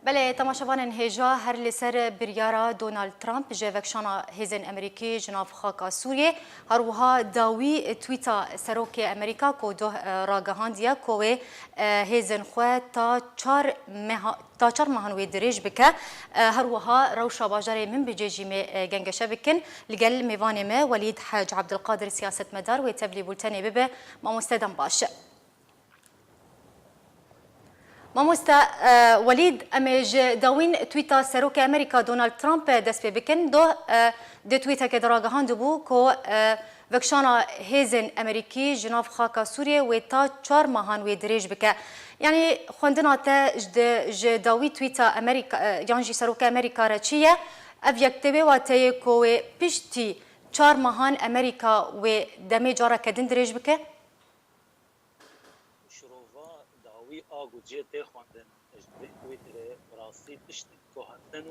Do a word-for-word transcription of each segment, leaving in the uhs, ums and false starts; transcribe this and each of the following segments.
Belê, temaşevanên hêja, her li ser biryara Donald Trump ji vekişana hêzên Amerîkî ji nav xaka Sûriyê, her wiha dawî tweeta Serokê Amerîka ku doh, e, ragihandiye ku wê, e, hêzên xwe ta çar meha-, ta çar mehan wê dirêj bike. E, her wiha rewşa bajarê Minbicê jî mê, e, gengeşe bikin. Li gel mêvanê me Welîd Hec Abdulkadir, siyasetmedar, wê tevlî bultenê bibe. Mamoste, dem baş. Mamoste, e, Welîd, em ê ji dawîn tweeta Serokê Amerîka Donald Trump, e, dest pê bikin. Doh, e, di tweetekê de ragihandibû ku, e, vekişana hêzên Amerîkî ji nav xaka Sûriyê wê ta çar mehan wê dirêj bike. Yanî xwendina te ji, ji dawî tweeta Amerîka, e, yan jî Serokê Amerîka re çi ye? Ev yek tê wê wateyê ku wê piştî çar mehan Amerîka wê demê careke din dirêj bike? Şirova dawî a ku cê tê xwendin, ji vê Twitterê bi rastî tiştên ku hatin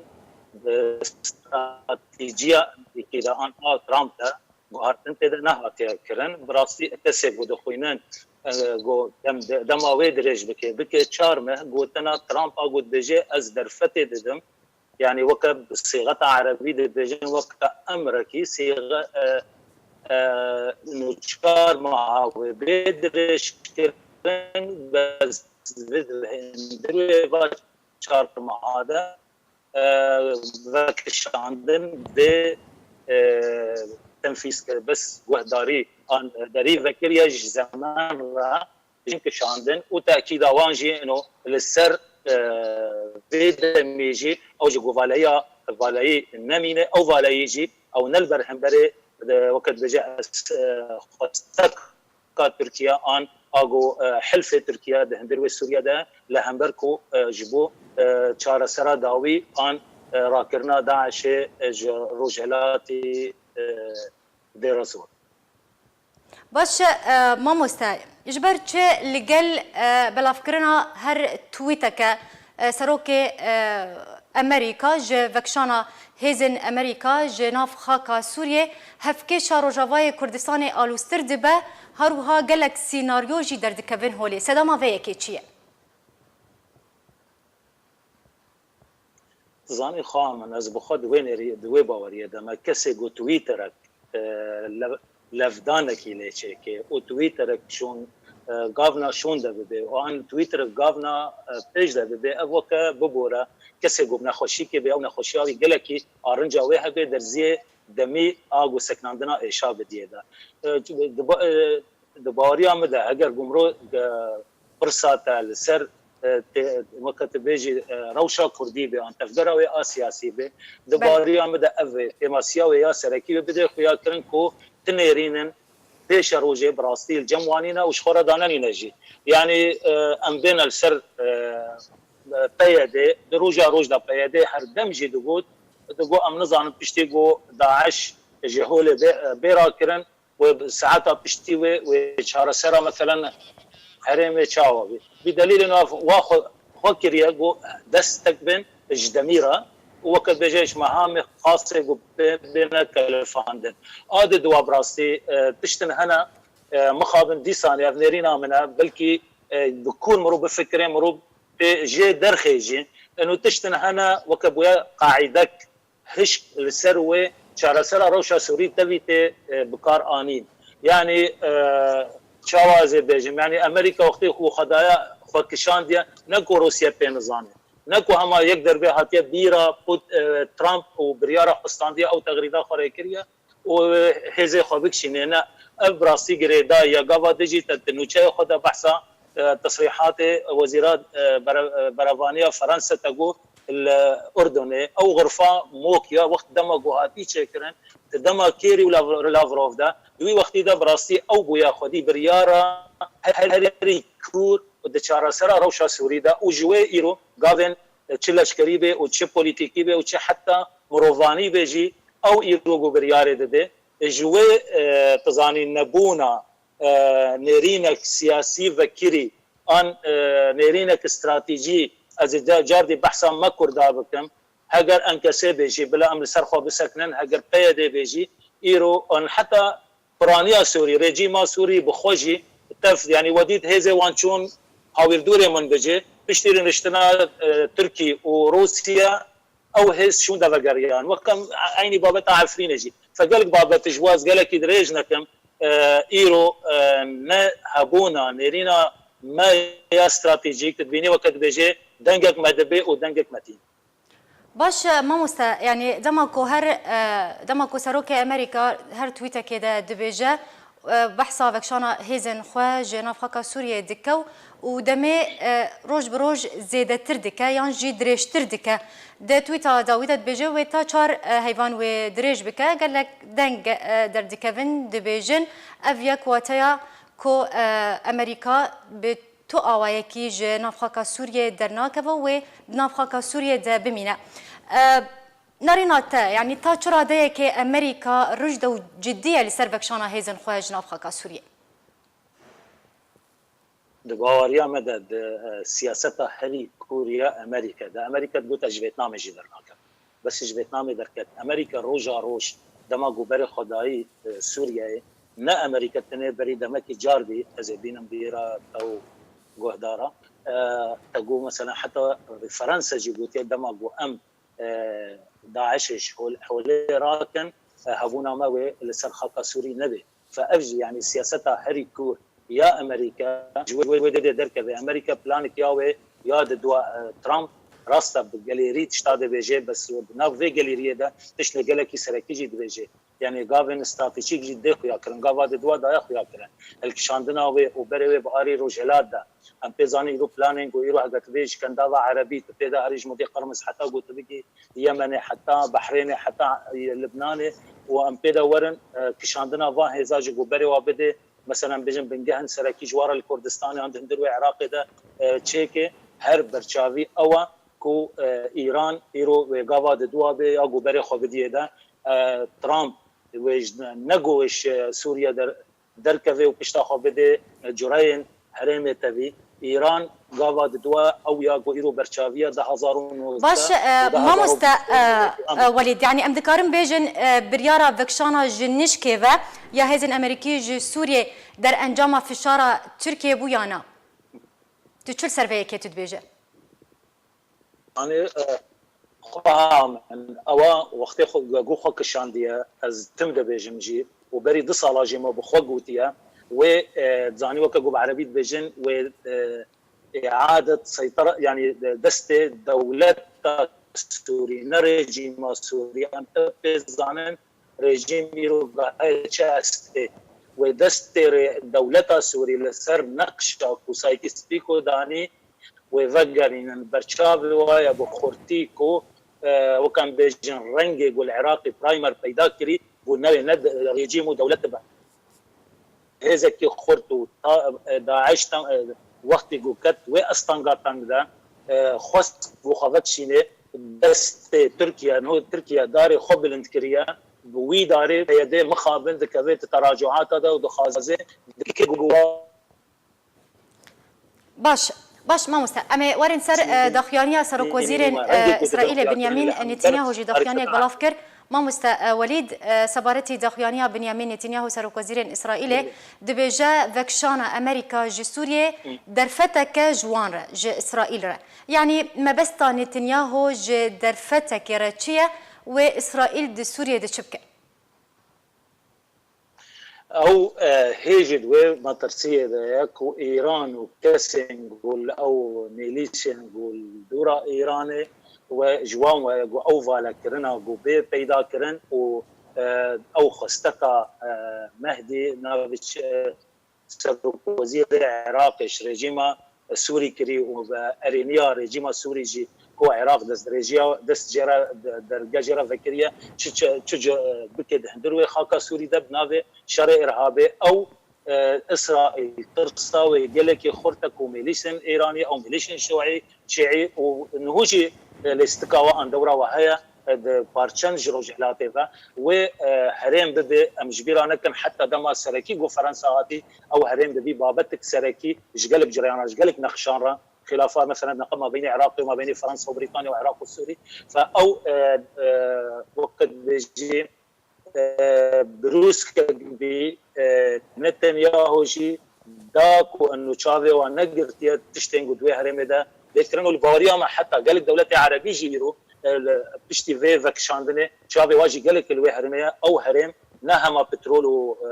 bi stratejiya Amerîkî de an a Trump de guhartin tê de nehatiye kirin. Bi rastî kesê ku dixwînin, e, ku dem-, de-, dema wê dirêj bike, bike çar meh, gotina Trump a ku dibêje, ez derfetê didim. Yanî weke bi sîxeta erebî dibêjin, weke emrekî sîxe, e, e, nû çar meha wê bê dirêjkirin, bes vê hundir wê va çar meha de, e, vekişandin bê, e, tenfîz kir, bes guhdarî an derî vekiriye ji zeman re jin kişandin û tekîda wan jî ino li ser, e, vê demê jî ew ji ku valeya, valeyî nemîne, ew valeyî jî ew ne li ber hemberê, e, weke dibêje ez, e, xwestek ka Tirkiye an a ku, e, hilfê Tirkiye di hundir wê Sûriye de li hember ku, e, ji bo, e, çaresera dawî an, e, rakirina DAIŞê, e, ji rojhilatî, e, Dêra Zor. Baş e, mamoste, ji ber çi li gel, e, belavkirina her tweeteke, e, serokê, e, Amerîka ji vekişana hêzên Amerîka ji nav xaka Sûriyê hevkêşa Rojavayê Kurdistanê alûstir dibe, her wiha gelek sînaryo jî derdikevin holê. Sedema vê yekê çi ye? Zanî xwe min, ez bi xwe di wê nêrî-, di wê baweriyê de me. Kesê ku Twitterek, e, lev-, levdanekî lê çêke û Twitterek şûn, e, gavna şûn de bibe û an Twitterek gavna, e, pêş de bibe, ev weke bibore kesê ku bi nexweşîkê bê, ew nexweşiya wî gelekî arinca wê hebe, derziyê demî a ku seknandina êşa bidiyê de. E, di ba-, e, di baweriya min de, heger ku mirov, e, pirsa te li ser, e, tê-, weke tu bêjî, e, rewşa kurdî be, an tevgera wê a siyasî be, di Belê. baweriya min de ev e, kêmasiya wê ya serekî wê bide xuyakirin ku tu nêrîn in, pêşerojê bi rastî li cem wan nîne û ji xwe re danenîne jî. Yanî, e, em bêne li ser, e, P Y D, di roja roj de P Y D her dem jî digot, digot, em nizanin piştî ku DAIŞ ji holê bê, bê rakirin, wê saeta piştî wê, wê çaresera, meselen, herêmê çawa bê. Bi delîlên wa, wa xwe, xwe kiriye ku destek bin ji demî re û weke dibêje ji mehamê qasê ku bê, bêne kelifandin. A di dua bi rastî, e, tiştin hene, e, mixabin dîsanê ev nêrîna min e, belkî, e, bi kûr mirov bifikire, mirov pê jê derxê jî. Eno tiştin hene weke bûye qaîdek hişk li ser wê çaresera rewşa Sûrî tevî tê, e, bi kar anîn. Yanî, e, çawa ez ê bêjim? Yanî Amerîka wextê xwe xwe daye xwe kişandiye, ne ku Rûsya pê nizane, ne ku hema yek dervê hatiye bîra Put-, e, Trump û biryara xwe standiye ew texrîda xwe rê kiriye û hêzê xwe bikişîne. Ne, ev bi rastî girêdayî ye. Gava din jî te di nûçeya xwe de behsa, e, tesrîhatê wezîra, e, bere-, e, berevaniya Fransa te got, li Urdunê, ew xurfa mok ya wext dema ku hatî çêkirin, di dema Kêrî û Lav-, Lavrov de, di wî wextî de bi rastî ew bûya xwedî biryara her, herî kûr û di çaresera rewşa Sûrî de û ji wê îro gavên, e, çi leşkerî bê û çi polîtîkî bê û çi heta mirovanî bê jî ew îro ku biryarê dide. E, ji wê, e, tu zanî nebûna e, nêrînek siyasî vekirî an, e, nêrînek stratejî, ez ê ca-, cardî behsa me Kurda bikim. Heger ENKSê bê jî, bila em li ser xwe bisekinin, heger P Y D bê jî, îro an heta piraniya Sûrî, rejîma Sûrî bi xwe jî tev, yanî we dît hêzê wan çûn hawîrdûrê Minbicê, Piştî rûniştina e, Tirkî û Rûsya ew hêz şûnde vegeriyan. Wek em eynî babeta Efrînê jî. Fe gelek babet ji bo ez gelekî dirêj nekim, e, îro e, ne hebûna nêrîna me ya stratejîk, tu dibînî weke dibêje dengek me dibe û dengek me tîn. Baş e, mamoste, yanî dema ku her e, dema ku serokê Amerîka her tweetekê de dibêje, e, behsa vekşana hêzên xwe ji nav xaka Sûriyê dike û demê e, roj bi roj zêdetir dike yan jî dirêjtir dike. Di tweeta dawî de dibêje wê ta çar e, heyvan wê dirêj bike. Gelek deng e, derdikevin dibêjin ev yek wateya ku e, Amerîka bi tu awayekî ji nav xaka Sûriyê dernakeve û wê di nav xaka Sûriyê de bimîne. E, Narîna te, yanî ta çi radeyekê Amerîka ruj de û cidî ye li ser vekşana hêzên xwe ji nav xaka Sûriyê? Di baweriya me de, di e, siyaseta herî kûr ya Amerîka de, Amerîka digot ez ji Vêtnamê jî dernakim. Bes ji Vêtnamê derket. Amerîka roja roj dema ku berê xwe dayî e, Sûriyeyê, ne Amerîka tenê berî demekî car bî, ez ê bînim bîra te û guhdara. E, te got mesela heta Fransa jî gotiye dema ku em e, DAIŞê ji hol- holê rakin, e, hebûna me wê li ser xaka Sûrî nebe. Fe ev jî, yanî siyaseta herî kûr ya Amerîka, ji wê wê dê derkeve. Amerîka planek ya wê ya di dua e, Trump rasta bi gelêrî tişta dibêje, bes bi nav vê gelêriyê de tiştê gelekî serekî jî dibêje. Yanî gavên stratejîk jî dê xuya kirin. Gava di dua daye xuya kirin. Hilkişandina wê û berê wê bi arî rojhilat de. Em pê zanîn îro planên ku îro heke tu bê ji Kendava Erebî, tu pê de herî ji Mudê Qirmiz heta ku tu bigî Yemenê, heta Behrênê, heta Libnanê û em pê de werin e, kişandina van hêza ji ku berê wa bidê, meselen bêjin bingehên serekî ji wara li Kurdistanê an di hundir wê Iraqê de e, çêke, her berçavî ew e ku e, Îran îro wê gava di dua bê ya ku berê xwe bidiyê de. E, Trump wê ji, ne ku wê ji Sûriye der, derkeve û pişta xwe bidê cureyên herêmê tevî. Îran gava di dua ew ya ku îro berçaviya du hazar û nozdeh Baş, e, û du hazar û bîst mamoste, e, e, Welîd, yanî em dikarin bêjin e, biryara vekşana ji nişkê ve ya hêzên Amerîkî ji Sûriyê derencama fişara Tirkiyê bû ya na? Tu çi li ser vê yekê tu dibêje? Yanî e, xwe ha min ewa wextê xwe ku xwe kişandiye, ez tim dibêjim jî û berî du sala jî me bi xwe gotiye, wê e, zanî weke ku bi erebî dibêjin, wê e, îadet seytara, yanî destê dewleta Sûrî, ne rejîma Sûrî. Em pê zanin rejîm îro gaye çi estê. Wê destê rê, dewleta Sûrî li ser neqşa ku Sykes-Picot danî, wê vegerînin. Berçavê wa ye bi xurtî ku e, wek em bêjin rengê ku li Iraqê primer peyda kirî, ku newê ne de- rejîm û dewlet dibe. Hêzekî xurt û ta, e, DAIŞ tam, e, wextî ku ket wê astanga teng de e, xwest ku xwe vekişînê destê Tirkiye, niho Tirkiye darê xwe bilind kiriye, bi wî darê P Y D mixabin dikeve di teracuata de û dixwaze dikê ku Baş, baş mamoste. Em ê werin ser e, daxuyaniya Serokwezîrên e, Îsraîlê Binyamîn Netanyahu jî daxuyaniyek belav kir. Mamoste e, Welîd, e, sebaretî daxuyaniya Binyamîn Netanyahu Serokwezîrên Îsraîlê dibêje vekişana Amerîka ji Sûriyê derfeteke ji wan re, ji Îsraîl re. Yanî mebesta Netanyahu ji derfetekê re çi ye? Wê Îsraîl di Sûriyê de çi bike? Ew e, hê jî di wê metirsiyê de ye ku Îran û kesên ku li ew mêlîsên ku li dûra Îranê we ji wan we ku ew valekirina ku bê peyda kirin û e, ew xwesteka e, Mehdî navê çi, e, Serokwezîrê Iraqê ji rejîma Sûrî kirî û bi erêniya rejîma Sûrî jî ku Iraq dest rêjiya dest jê re derge jê re vekiriye, çi çi çi bike di hundir wê xaka Sûrî de bi navê şerê irhabê ew e, Îsraîl tirsa wê gelekî xurt e ku mêlîsên Îranî ew mêlîsên Şûî, Şîî û niho jî e, lêstika we an dewra we heye e, di parçen ji rojhilatê ve wê e, herêm bibe. Em ji bîra nekin heta dema serekî ku Fransa hatî ew herêm dibî babetik serekî ji gelek cireyana, ji gelek neqşan re. Xilafa mesela neqe mabeynê Iraqê û mabeynê Fransa û Brîtanya û Iraq û Sûrî. Fe ew e, e, weke dibêjî e, birûskek bî, e, Netanyahu jî da ku eno çavê wan negirtiye tiştên ku di wê herêmê de lê kirin û li baweriya me heta gelek dewletê erebî jî îro, e, li piştî vê vekişandinê çavê wa jî gelek li wê herêmê ye. Ew herêm ne hema petrol û, e,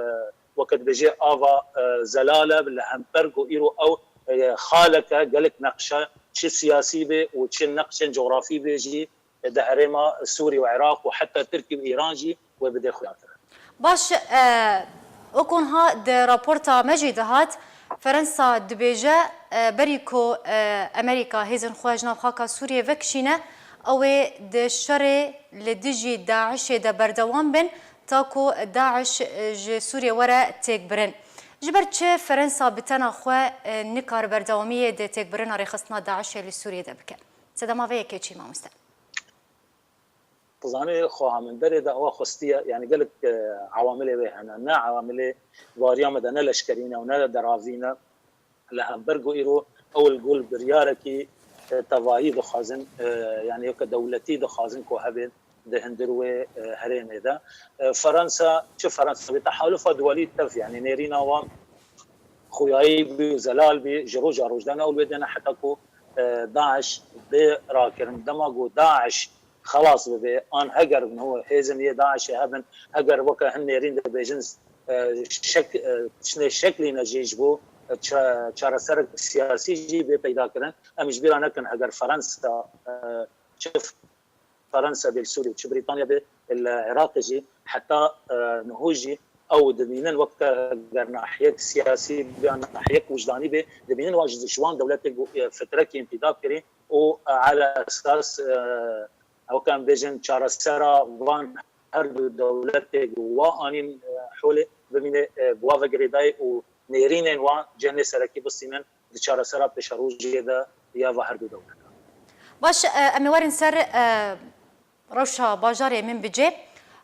weke dibêje ava, e, zelal e, li hember ku îro ew, e, xaleke gelek neqşe çi siyasî bê û çi neqşên cografî bê jî di herêma Sûrî û Iraq û heta Tirkî û Îran jî wê bidê xuyatir. Baş, e, wekû niha di raporta me jî dihat, Ferensa dibêje, e, berî ku, e, Amerîka hêzên xwe ji nav xaka Sûriyê vekişîne, ew ê di şerê li dijî DAIŞê de berdewam bin, ta ku DAIŞ, e, ji Sûriyê were têkbirin. Ji ber çi Ferensa bi tena xwe, e, nikare berdewamiyê di têkbirina rêxistina DAIŞê li Sûriyê de bike? Sedema vê yekê çi, mamoste? Dizanî, xweha min berê de ewa xwestiye, yani gelek, e, ewamilê wê hene. Ne ewamilê baweriya me de ne leşkerî ne û ne deravî ne. Li hember ku îro ew li gul biryarekî, e, tevayî dixwazin, e, yani weke dewletî dixwazin ku hebe di hundir wê, e, herêmê de. E, Fransa, çi Fransa, bi tehalufa duwelî tev, yani nêrîna wan xuyayî bî û zelal bî, ji roja roj de ne û li wê dene heta ku, e, DAIŞ bê rakirin. Dema ku DAIŞ xelas bibe, an heger niho hêzên yê DAIŞê hebin, heger weke hin nêrîn dibêjin, e, şek-, e, tiştê şeklî ne jî ji bo, e, ça-, çareserek siyasî jî bê peyda kirin, em ji bîra nekin heger Fransa, e, çi Fransa bê li Sûrî û çi Brîtanya bê li Iraqê jî heta, e, niho jî ew dibînin weke ger nahiyek siyasî bê yan nahiyek wijdanî bê, dibînin wan ji, ji wan dewletê ku, e, fitrekî intîdab kirî û, e, ala esas, e, weke em bêjin çaresera van her du dewletê ku wa anîn, e, holê bimîne, e, bi wa ve girêdayî û nêrînên wan cihê serekî bistînin di çaresera pêşerojê de ya va her du dewletan. Baş, e, em ê werin ser, e, rewşa bajarê Minbicê.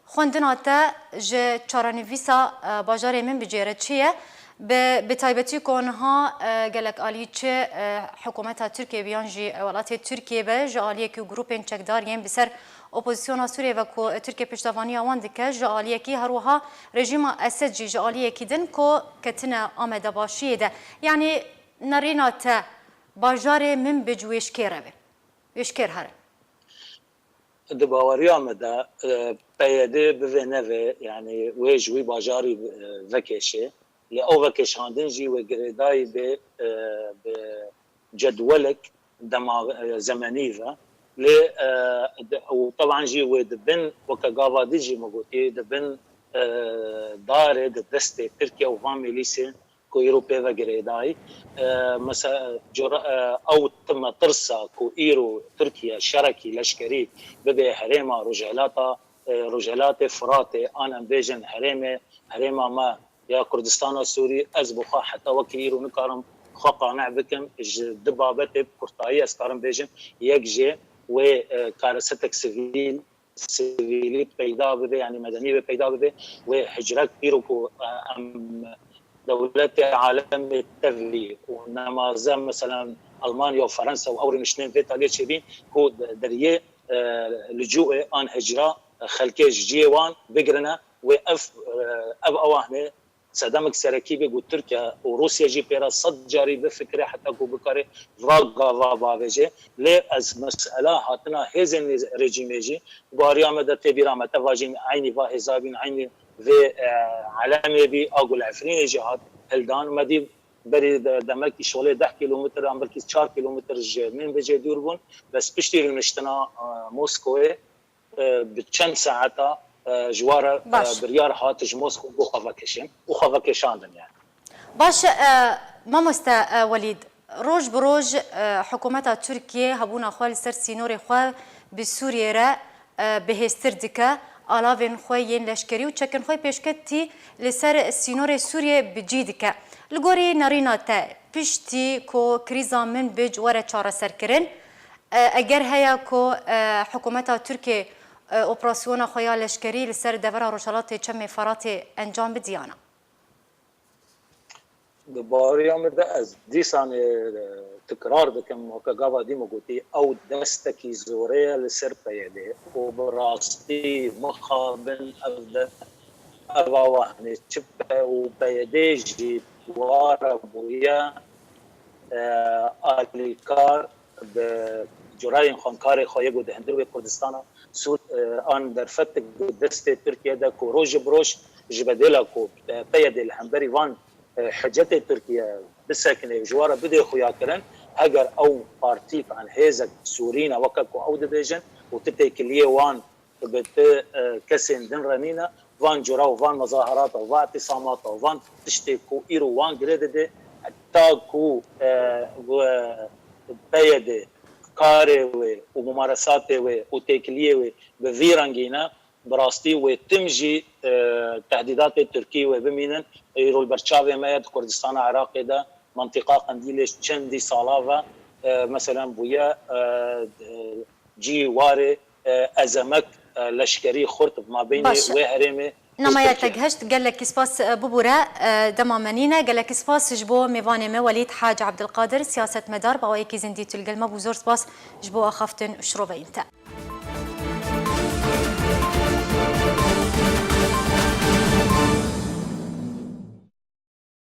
Xwendina te ji çarenivîsa, e, bajarê Minbicê re çi ye? Bi, bi taybetî ku niha, e, gelek alî çi, e, hikûmeta Tirkiyê be yan jî welatê Tirkiyê be, ji aliyekî û grûpên çekdar yên bi ser opozisyona Sûriyê ve ku Tirkiye piştevaniya wan dike, ji aliyekî, her wiha rejîma Esed jî ji aliyekî din ku ketine amadebaşiyê de. Yanî nerîna te bajarê Minbic wê ji kê re be? Wê ji kê re here? Di baweriya me de, e, P Y D bivê nevê, yanî wê ji wî bajarî, e, vekêşê. Lê ew vekêşandin jî wê girêdayî bê, e, bi cedwelek dema, e, zemenî ve. Lê, e, di, û teban jî wê di bin weke gava din jî min gotî, di bin, e, darê di destê Tirkiye û van milîsên ku îro pê ve girêdayî. E, mese-, cora-, e, ew ti metirsa ku îro Tirkiye şerekî leşkerî bibe herêma Rojhilata, e, Rojhilatê Firatê, an em bêjin herêmê, herêma me ya Kurdistana Sûrî, ez bi xwe heta wekî îro nikarim xwe qane bikim. Ji du babetê bi kurtayî ez karim bêjim. Yek jê wê, e, karesetek sivîl, sivîlî peyda bibe, yanî medenî wê peyda bibe, wê hicrek îro ku, e, em dewletê alemê tevî û nemaze, meselen, Almanya û Fransa û ew rûniştinên vê taliyê çêbîn ku de-, deriyê, e, licûê an hicra xelkê ji cihê wan bigirine, wê ev, e, ev awa hine sedemek serekî bê ku Tirkiye û Rûsya jî pê re sed carî bifikire heta ku bikare va gava bavêje. Lê ez mesela hatina hêzên rejîmê jî bariya me de tê bîra me, te vajîn eynî va hêza bîn, eynî vê, e, elemê bî, a Gul Efrînê jî hat hildan. Me dî berî de-, demekî şolê deh kîlometr an belkî çar kîlometr ji Minbicê dûr bûn. Bes piştî rûniştina, e, Moskowê, e, bi çend saeta, e, ji wa re, e, Baş. biryar hat ji Moskwa bo xwe vekişin û xwe vekişandin yani. Baş, e, mamoste, e, Welîd, roj bi roj, e, hikûmeta Tirkiyê hebûna xwe li ser sînorê xwe bi Sûriyê re, e, bihêztir dike, alavên xwe yên leşkerî û çekên xwe pêşketî li ser sînorê Sûriyê bi cî dike. Li gorî nerîna te, piştî ku krîza Minbic were çareserkirin, E, eger heya ku, e, hikûmeta Tirkiyê, e, operasyona xwe ya leşkerî li ser devera rojhelatê Çemê Feratê encam bidiyana? Di baweriya min de ez dîsanê, e, tikrar dikim, weke gava dî min gotî, ew destekî zorê ye li ser P Y D û bi rastî mixabin ev de, ev awa hene çi pe û P Y D jî wara bûye, e, alîkar bi curayên xwe, karê xwe yê ku dihindir wê Kurdistana Sûr, e, an derfetik bi destê Tirkiye de ku roj bi roj ji bedêla ku, e, P Y D li hemberî van, e, hicetê Tirkiye bisekine û ji wan re bidê xuyakirin, heger ew partîk an hêzek Sûrî ne weke ku ew dibêjin û ti têkiliyê wan bi ti, e, kesên din re nîne, van cura û van mezaherata û van îtîsamata û van tiştê ku îro wan girê dide, heta ku, e, bi P Y D karê wê û mumaresatê wê û têkiliyê wê bi vî rengî ne, bi rastî wê tim jî, e, tehdîdatê Tirkî wê bimînin. Îro li ber çavê me ye di Kurdistana Iraqê de, mentiqa Qendîlê çendî sala ve, e, meselen bûye, e, cî warê, e, ezemek, e, leşkerî xurt bi mabênê Baş e. wê herêmê û Namaya Tirkiye. Te gihişt, gelekî spas, e, bibûre, e, dema me nîne, gelekî spas ji bo mêvanê me Welîd Hac Abdulkadir, siyasetmedar, bi awayekî zindî tu li gel me bû, zor spas ji bo axaftin û şiroveyên te.